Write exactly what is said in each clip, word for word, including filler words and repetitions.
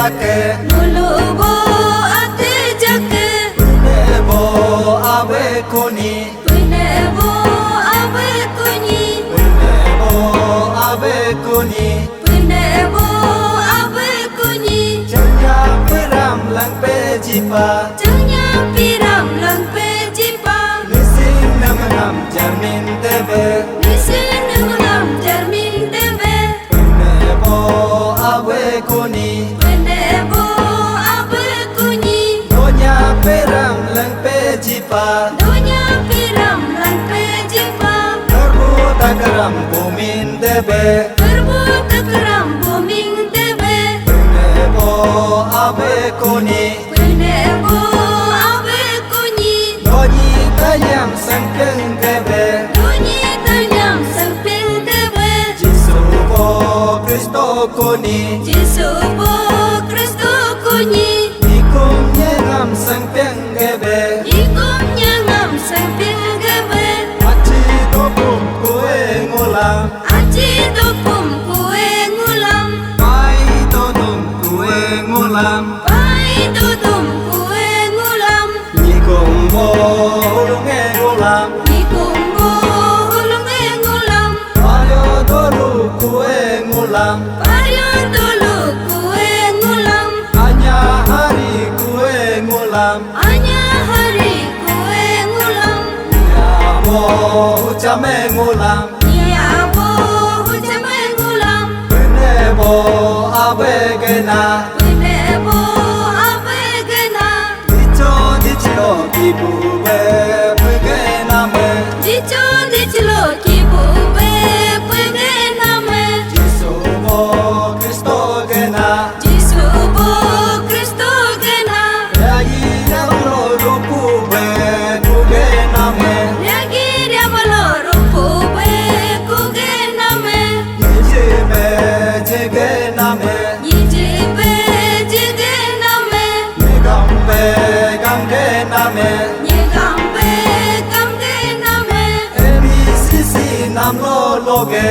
Nulu bo ate jake. Pune bo abe kuni. Pune bo abe kuni. Pune bo abe kuni. Pune bo abe kuni. Chanya piram lang pe jipa. Chanya piram lang pe jipa. Nisin namanam jarmin tebe. Nisin namanam jarmin tebe. Pune bo abe kuni. Pune bo abe kuni. Donya piram lang pe jipa. Donya piram lang pe jipa. Perbu takram bumin tebe. Perbu takram bumin tebe. Pune bo abe kuni. Pune bo abe kuni. Donyi tanyam sengpeng kebe. Donyi tanyam sengpeng kebe. Jisu bo Kristo kuni. Jisu bo Kristo kuni. Ikum nyengam sengpeng kebe. Ikum nyengam sengpeng kebe. Achi topum kue ngulam. Achi topum kue ngulam. Pai todum kue ngulam. Pai todum kue ngulam. Nyikum bo hulunge ngulam. Nyikum bo hulunge ngulam. Pario dolu kue ngulam. Pario dolu kue ngulam. Anya hari kue ngulam. Anya hari kue ngulam. Nya bo huchame ngulam. Iya bo huchame ngulam. Pune bo abe gena. Pune bo abe gena. Dicho dichilo kibu be pegena me. Dicho dichilo kibu be pegena me. Jisu bo Kristo gena. Jisu bo Kristo gena. Yagi yabalo rupu be kugena me. Yagi yabalo rupu be kugena me. Yiji be jigena me. Yiji be jigena me. Nyigam be gamgena me. Nyigam be gamgena me. N B C C namlo loge.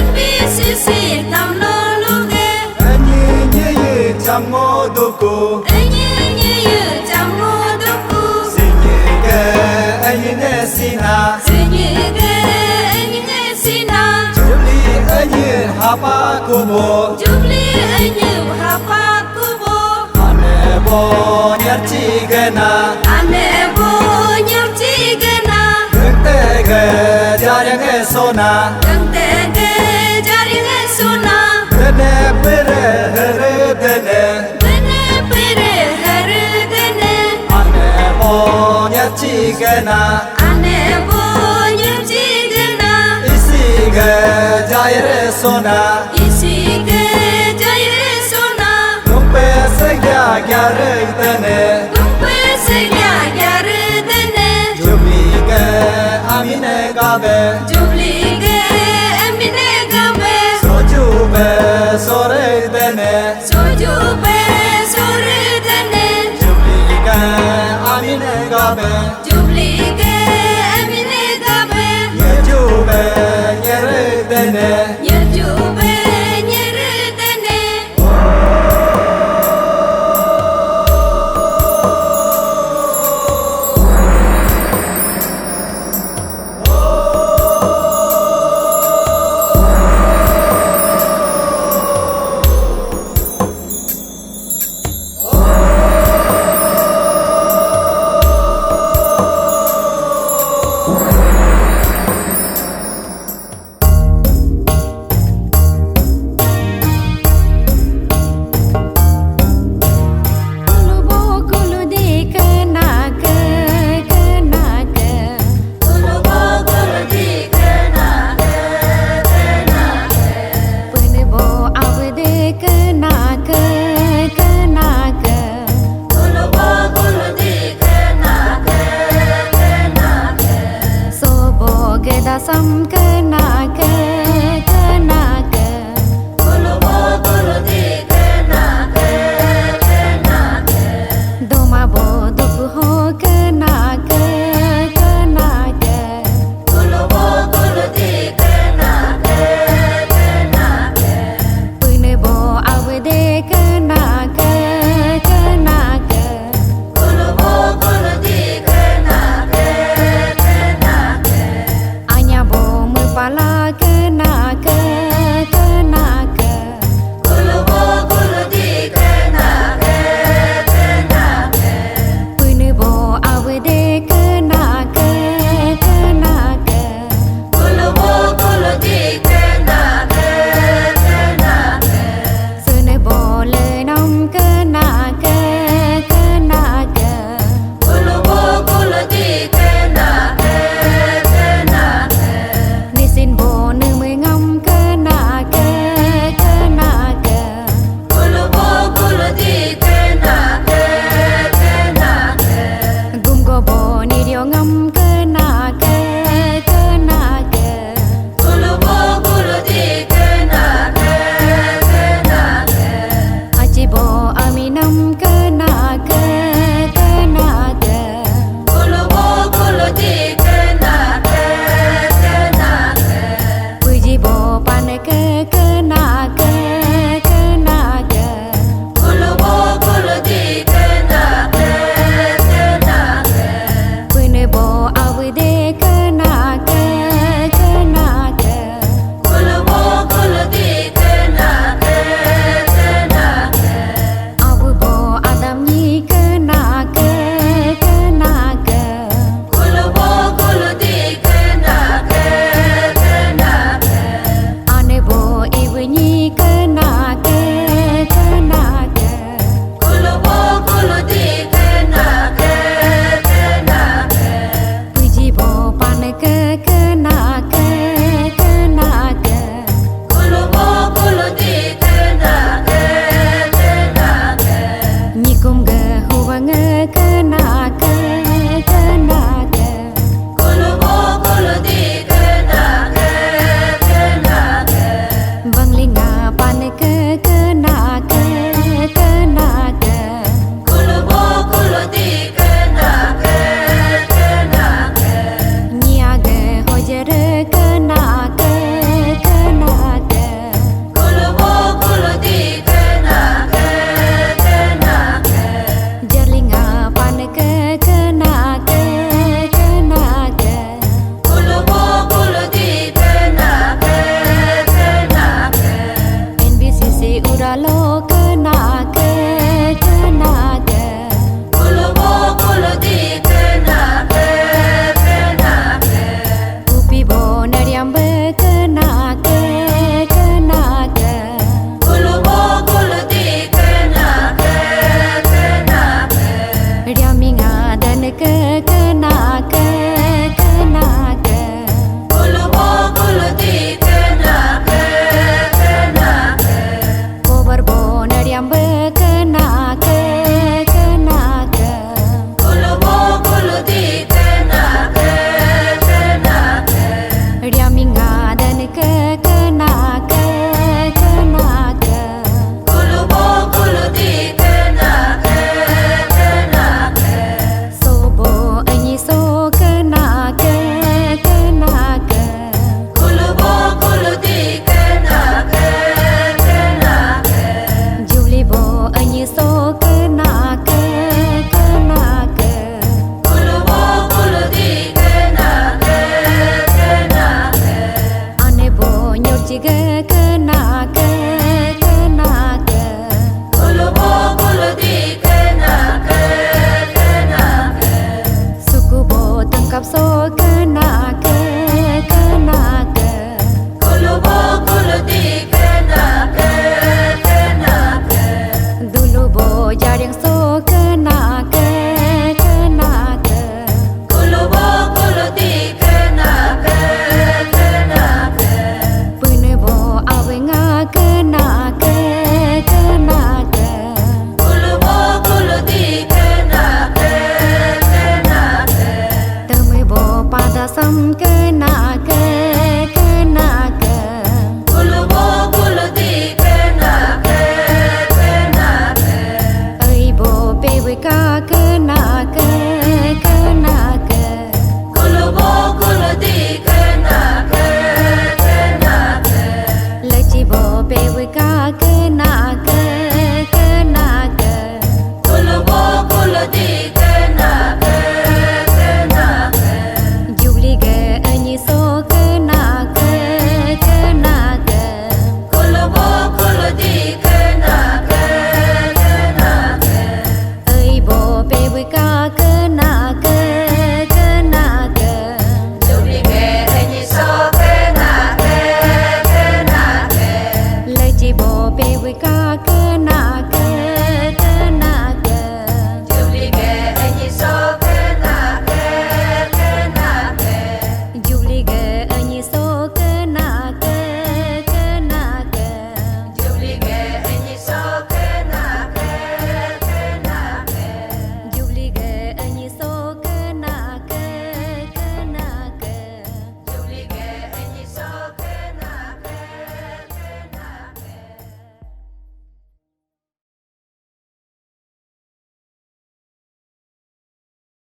N B C C namlo loge. Anyi nyi chamngo duku. Anyi nyi chamngo duku. Sinyi ge anyi ne sina. Sinyi ge anyi ne sina. Jubli anyi hapa kubo. Jubli anyi hapa kubo. Ane bo nyerchi gena. Ane bo nyerchi gena. Gengte ge jaring e sona. Gengte ge jaring e sona. Dene pere here dene. Dene pere here dene. Ane bo nyerchi gena. Ane bo nyerchi gena. Isi ge jaire sona. Isi ge jaire sona. Tumpe se gya gyare dene. Tumpe se gya gyare dene. Jubli ge amine gabe. Jubli ge amine gabe. Soju be sore dene. Soju be sore dene. Jubli ge amine gabe. Jubli ge amine gabe. Nyeju be nyere dene. Nyeju be nyere dene. Kenake, kenake. Kulubo kuludi kenake, kenake. Sukubo tangkap so kenake, kenake. Kulubo kuludi kenake, kenake. Dulubo jaring so kenake, kenake. Kulubo kuludi kenake, kenake. Punebo awenga kenake, kenake. Kulubo kuludi kenake, kenake. Temebo padasam kenake, kenake. Kulubo kuludi kenake, kenake. Aibo pewika kenake, kenake. Kulubo kuludi kenake, kenake. Lechibo pewika